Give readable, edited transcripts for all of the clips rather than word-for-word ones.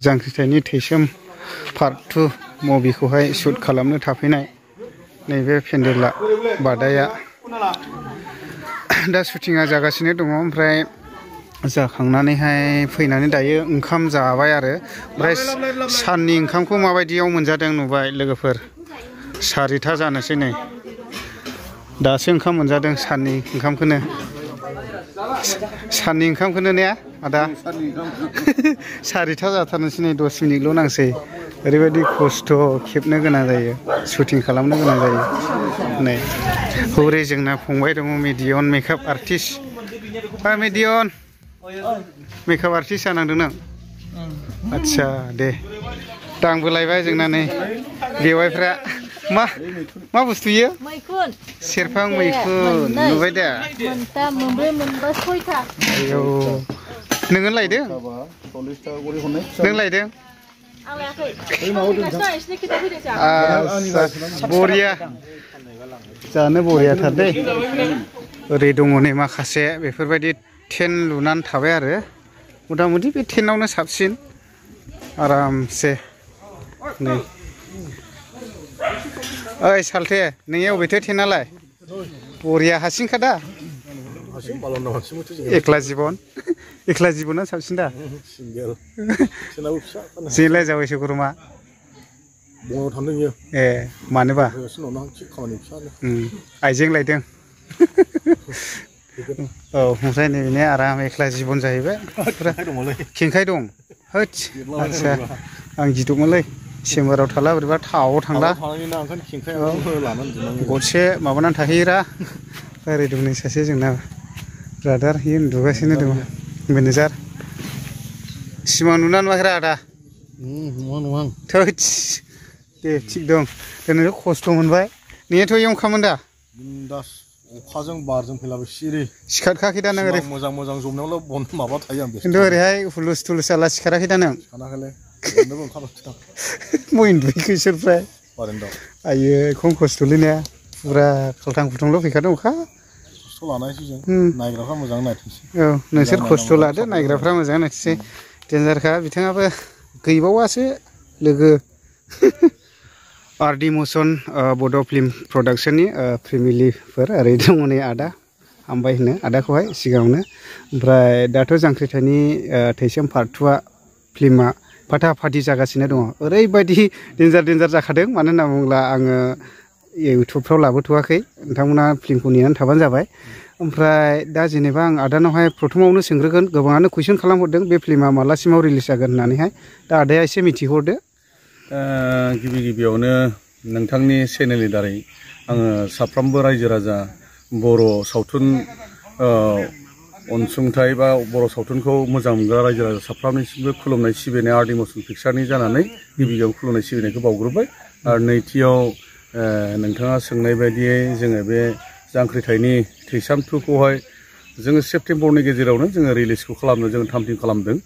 जांख्रिथायनि थैसोम part 2 मुभिखौहाय shoot खालामनो थाफैनाय नैबे पेन्डेला बादाया दा शुटिंआ जागासिनो दङ। ओमफ्राय जाखांनानैहाय फैनानै दायो ओंखाम जाबाय आरो ओमफ्राय साननि ओंखामखौ माबायदियाव मोनजादों नुबाय लोगोफोर। 4:30 जानोसै नै दासो ओंखाम मोनजादों साननि ओंखामखौनो। साननि ओंखामखौनो ने आदा 4:30 जाथारनोसै नै 10 मिनिटल' नांसै। ओरैबायदि खस्थ' खेबनो गोनां जायो, शुटिं खालामनो गोनां जायो। नै हरै जोंना फंबाय दङ median makeup artist. Median makeup artist जानांदों नों? आदसा दे दा आंबो लायबाय जोंना नै बेवाइफ्रा। मा बुस्थु इयो? मैखुन। सेरफां मैखुन नुबाय दा? मोनथाम मोनब्रै मोनबा 6था। आयौ नोङो लायदों? नों लायदों? आं लायाखै। बरिया जानो बरियाथार दै। ओरै दङ नै माखासे बेफोरबायदि टेन्ट लुनानै थाबाय आरो मथा मथि बे टेन्टआवनो साबसिन आरामसे। नै ओइ सालथे नोंनिया अबेथो टेन्टआलाय? बरिया हारसिंखा दा? एकला जिबना साबसिन दा? जेलाय जाबायसो गरमा बङाइयाव थांदों इयो। ए मानोबा? आइजें लायदों। औ ओमफ्राय नैबे आराम एकला जिबन जाहैबाय। खेंखाय दं? होद आदसा आं गिदोंमोनलै चेम्बाराव थाला बोरैबा थावआव थांला गरसे माबानानै थाहैयोरा। ओरै दं नै सासे जोंना ब्रादार इयो उन्दुगासिनो दङ मेनेजार। सिमां नुना नुवाखैरा आदा? थोदस दे थिग दं। दिनै खस्थ' मोनबाय। नोंनियाथ' इयाव ओंखाममोन दा? अखाजों बारजों फैलाबो सिरि सिखाराखै दा नों? ओरै मोजां मोजां जमनायावल' बन माबा थायो आं खिन्थु ओरैहाय हुलुस थुलुस जाला सिखाराखै दा नों? सिखाराखैलै मय उन्दुहैखो इसोरफ्राय आयो खम खस्थ'लै ने फुरा खाल्थां खुथांल' फैखादों अखा। खस्थ' लानायसै जों नायग्राफ्रा मोजां नायथोंसै। औ नोंसोर खस्थ' लादो नायग्राफ्रा मोजां नायथोंसै। डेन्जारखा बिथाङाबो गैबावासो लोगो। आरडि मसन बड' फिल्म प्रडाक्सननि फेमिलिफोर ओरै दङ नै आदा हामबाय होनो आदाखौहाय सिगाङावनो। ओमफ्राय दाथ' जांख्रिथायनि थैसोम पार्ट 2 फिल्मा फाटा फाटि जागासिनो दङ। ओरैबायदि डेन्जार जाखादों। मानो होनना बुङोब्ला आङो इउटुबफ्राव लाबोथ'वाखै, नोंथांमोना फिल्मखौ नेनानै थाबानो जाबाय। ओमफ्राय दा जेनेबा आं आदानावहाय प्रथमावनो सोंग्रोगोन, गोबाङानो कुइसन खालामहरदों बे फिल्मा मालासिमाव रिलिज जागोन होननानैहाय। दा आदाया एसे मिथिहरदो। गिबियावनो नोंथांनि चेनेलनि दारै आङो साफ्रोमबो रायजो राजा बर' सावथुन अनसुंथाइ बा बर' सावथुनखौ मोजां मोनग्रा रायजो राजा साफ्रोमनिसिमबो खुलुमनाय सिबिनाय आरडि मसन पिक्सारनि जानानै गिबियाव खुलुमनाय सिबिनायखौ बावग्रोबाय। आरो नैथियाव नोंथाङा सोंनाय बायदियै जोङो बे जांख्रिथायनि थैसाम 2खौहाय जोङो सेप्तेम्बरनि गेजेरावनो जोङो रिलिजखौ खालामनो जोङो थाम-थिम खालामदों।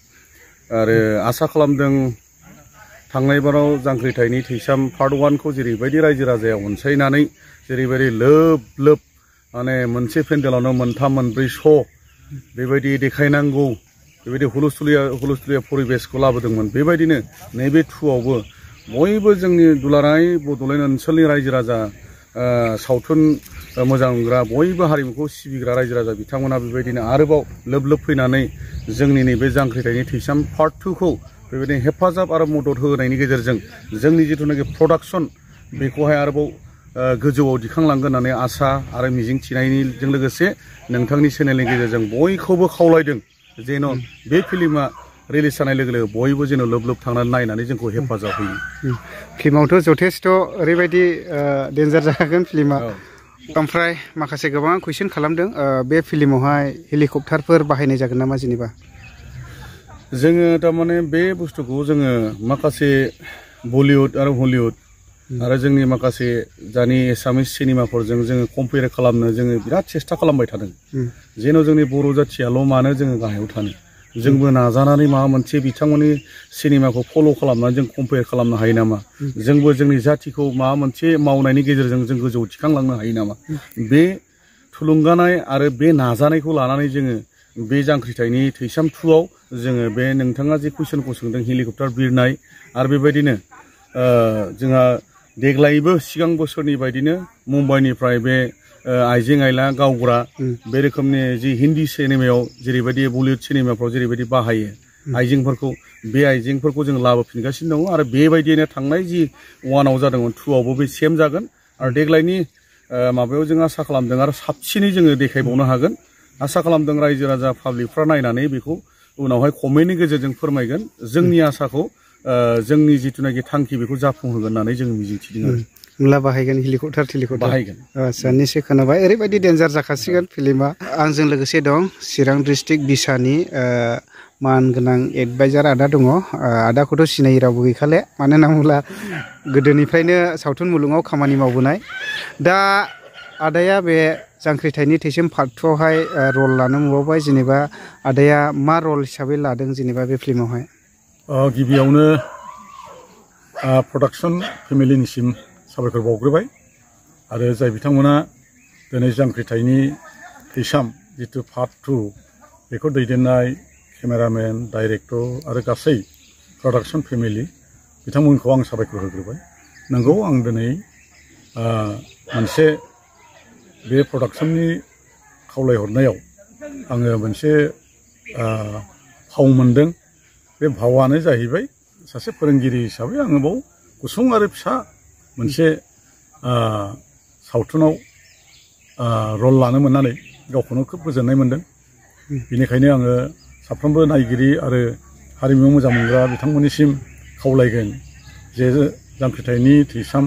आरो आसा खालामदों थांनाय बाराव जांख्रिथायनि थैसाम पार्ट 1खौ जेरैबायदि रायजो राजाया अनसायनानै जेरैबायदि लोब लोब माने मोनसे पेन्डेलावनो मोनथाम मोनब्रै श' बेबायदि देखायनांगौ, बेबायदि हुलुस्थुलिया परिबेसखौ लाबोदोंमोन। बेबायदिनो नैबे 2आवबो बयबो जोंनि दुलाराय बड'लेण्ड ओनसोलनि रायजो राजा सावथुन मोजां मोनग्रा बयबो हारिमुखौ सिबिग्रा रायजो राजा बिथांमोना बेबायदिनो आरोबाव लोब लोब फैनानै जोंनि नैबे जांख्रिथायनि थैसाम पार्ट 2खौ बेबायदिनो हेफाजाब आरो मदद होनायनि गेजेरजों जोंनि जिथुनाखि प्रडाक्सन बेखौहाय आरोबाव गोजौआव दिखांलांगोन होननानै आसा आरो मिजिं थिनायजों लोगोसे नोंथांनि चेनेलनि गेजेरजों बयखौबो खावलायदों जेन' बे फिल्मा रिलिज जानाय लोगो लोगो बयबो जेन' लोब लोब थांनानै नायनानै जोंखौ हेफाजाब होयो। फिल्मावथ' जथेस्थ' ओरैबायदि डेन्जार जाखागोन फिल्मा। ओमफ्राय माखासे गोबां कुइसन खालामदों बे फिल्मावहाय हेलिकप्टारफोर बाहायनाय जागोन नामा जेनेबा? जोङो थारमाने बे बुस्थुखौ जोङो माखासे बलिउड आरो हलिउड आरो जोंनि माखासे दानि एसामिस सिनेमाफोरजों जोङो कम्पेयार खालामनो जोङो बिराद सेस्था खालामबाय थादों। जेन' जोंनि बर' जाथियाल' मानो जोङो गाहायाव थानो, जोंबो नाजानानै माबा मोनसे बिथांमोननि सिनेमाखौ फल' खालामनानै जों कम्पेयार खालामनो हायो नामा? जोंबो जोंनि जाथिखौ माबा मोनसे मावनायनि गेजेरजों जों गोजौआव थिखांलांनो हायो नामा? बे थुलुंगानाय आरो बे नाजानायखौ लानानै जोङो बे जांख्रिथायनि थैसाम 2आव जोङो बे नोंथाङा जे कुइसनखौ सोंदों हेलिकप्टार बिरनाय आरो बेबायदिनो जोंहा देग्लायबो सिगां बोसोरनि बायदिनो मुम्बाइनिफ्राय बे आइजें आइला गावग्रा बे रोखोमनि जि हिन्दी सिनेमायाव जेरैबायदि बलिउड सिनेमाफ्राव जेरैबायदि बाहायो आइजेंफोरखौ बे आइजेंफोरखौ जों लाबोफिनगासिनो दङ आरो बेबायदिनो थांनाय जि 1आव जादोंमोन 2आवबो बे सेम जागोन आरो देग्लायनि माबायाव जों आसा खालामदों आरो साबसिनै जोङो देखायबावनो हागोन आसा खालामदों रायजो राजा पाब्लिकफ्रा नायनानै बेखौ उनावहाय कमेन्टनि गेजेरजों फोरमायगोन जोंनि आसाखौ जोंनि जिथुनाखि थांखि बेखौ जाफुंहोगोन होननानै जों मिजिंथिदों आरो मुला बाहायगोन हेलिकप्टार बाहायगोन आच्छा निश्चय खोनाबाय ओरैबायदि डेन्जार जाखासिगोन फिल्मा आंजों लोगोसे दं चिरां डिस्ट्रिक्ट बिसानि मानगोनां एडभाइजार आदा दङ आदाखौथ' सिनायै रावबो गैखाले मानो होनना बुङोब्ला गोदोनिफ्रायनो सावथुन मुलुगाव खामानि मावबोनाय दा आदाया बे जांख्रिथायनि थैसोम पार्ट 2आवहाय रल लानो मोनबावबाय जेनेबा आदाया मा रल हिसाबै लादों जेनेबा बे फिल्मावहाय गिबियावनो प्रडाक्सन फेमिलिनिसिम साबायखर बावग्रोबाय आरो जाय बिथांमोना दिनै जांख्रिथायनि थैसाम जितु पार्ट 2 बेखौ दैदेननाय केमेरामेन डाइरेक्टर आरो गासै प्रडाक्सन फेमिलि बिथांमोनखौ आं साबायखर होग्रोबाय नंगौ आं दिनै मोनसे बे प्रडाक्शननि खावलायहरनायाव आङो मोनसे फाव मोनदों बे भावानो जाहैबाय सासे फोरोंगिरि हिसाबै आङो बाव गुसुं आरो फिसा मोनसे सावथुनाव रल लानो मोननानै गावखौनो खोब गोजोननाय मोनदों बेनिखायनो आङो साफ्रोमबो नायगिरि आरो हारिमु मोजां मोनग्रा बिथांमोननिसिम खावलायगोन जे जांख्रिथायनि थैसाम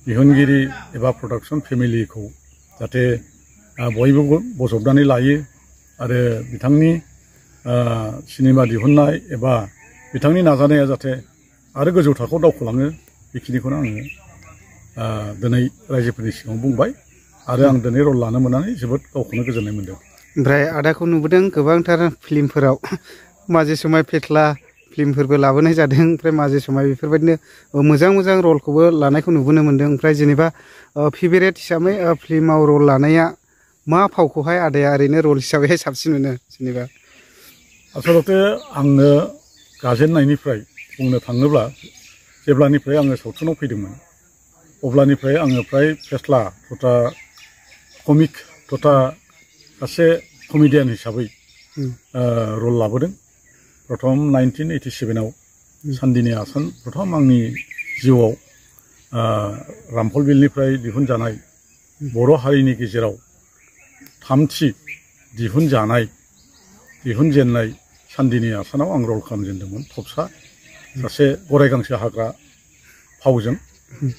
दिहुनगिरि एबा प्रडाक्सन फेमिलिखौ जाहाथे बयबो बजबनानै लायो आरो बिथांनि सिनेमा दिहुननाय एबा बिथांनि नाजानाया जाहाथे आरो गोजौ थाखोआव दावखोलाङो बेखिनिखौनो आङो दिनै रायजोफोरनि सिगाङाव बुंबाय आरो आं दिनै रल लानो मोननानै जोबोद गावखौनो गोजोननाय मोनदों ओमफ्राय आदाखौ नुबोदों गोबांथार फिल्मफोराव माजे समाय फेथ्ला फिल्मफोरबो लाबोनाय जादों ओमफ्राय माजे समाय बेफोरबायदिनो मोजां मोजां रलखौबो लानायखौ नुबोनो मोन्दों ओमफ्राय जेनेबा फेभारेट हिसाबै फिल्माव रल लानाया मा फावखौहाय आदाया ओरैनो रल हिसाबैहाय साबसिन मोनो जेनेबा आसलते आङो गाजेननायनिफ्राय बुंनो थाङोब्ला जेब्लानिफ्राय आङो सावथुनाव फैदोंमोन अब्लानिफ्राय आङो फ्राय फेस्ला तथा कमिक तथा सासे कमेडियान हिसाबै रल लाबोदों प्रथम 1987आव सान्दिनि आसान प्रथम आंनि जिउआव रामफल बिलनिफ्राय दिहुनजानाय बर' हारिनि गेजेराव थामथि दिहुनजेननाय सान्दिनि आसानाव आं रल खालामजेनदोंमोन थबसा सासे गराय गांसो हाग्रा फावजों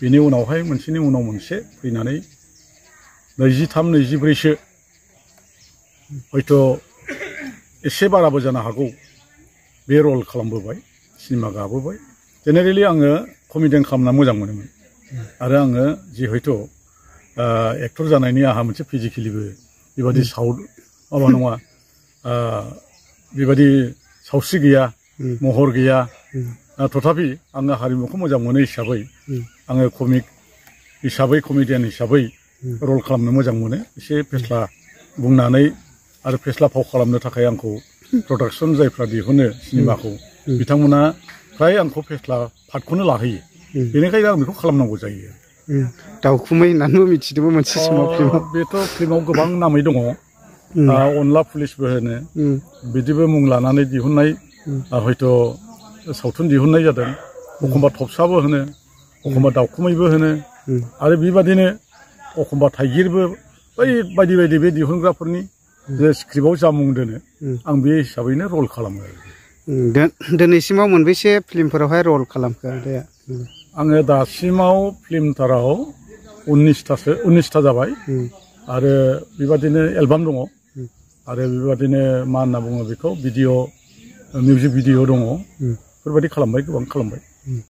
बेनि उनावहाय मोनसेनि उनाव मोनसे फैनानै 23-24सो हयथ' एसे बाराबो जानो हागौ बे रल खालामबोबाय सिनेमा गाबोबाय जेनेरेलि आङो कमेडियान खालामना मोजां मोनोमोन आरो आङो जिहेतु एक्टर जानायनि आंहा मोनसे फिजिकेलिबो बेबादि माबा नङा बेबादि सावस्रि गैया महर गैया तथापि आङो हारिमुखौ मोजां मोनो हिसाबै आङो कमिक हिसाबै कमेडियान हिसाबै रल खालामनो मोजां मोनो एसे फेस्ला बुंनानै आरो फेस्ला फाव खालामनो थाखाय आंखौ प्रडाक्सन जायफ्रा दिहुनो सिनेमाखौ बिथांमोना फ्राय आंखौ फेस्ला पार्टखौनो लाहोयो बेनिखायनो आं बेखौ खालामनांगौ जायो दाउखुमै होननानैबो मिथिदोंमोन मोनसे समाव बेथ' फिल्माव गोबां नामै दङ अनला पुलिसबो होनो बिदिबो मुं लानानै दिहुननाय हयथ' सावथुन दिहुननाय जादों एखमबा थबसाबो होनो एखमबा दाउखुमैबो होनो आरो बेबादिनो एखमबा थाइगिरबो बै बायदि बायदि बे दिहुनग्राफोरनि जे स्क्रिप्टआव जा मुं दोनो आं बे हिसाबैनो रल खालामो दिनैसिमाव मोनबेसे फिल्मफोरावहाय रल खालामखो आदाया आङो दासिमाव फिल्मथाराव 19था जाबाय आरो बेबादिनो एलबाम दङ आरो बेबादिनो मा होनना बुङो बेखौ भिडिअ मिउजिक भिडिअ दङ बेफोरबायदि खालामबाय गोबां खालामबाय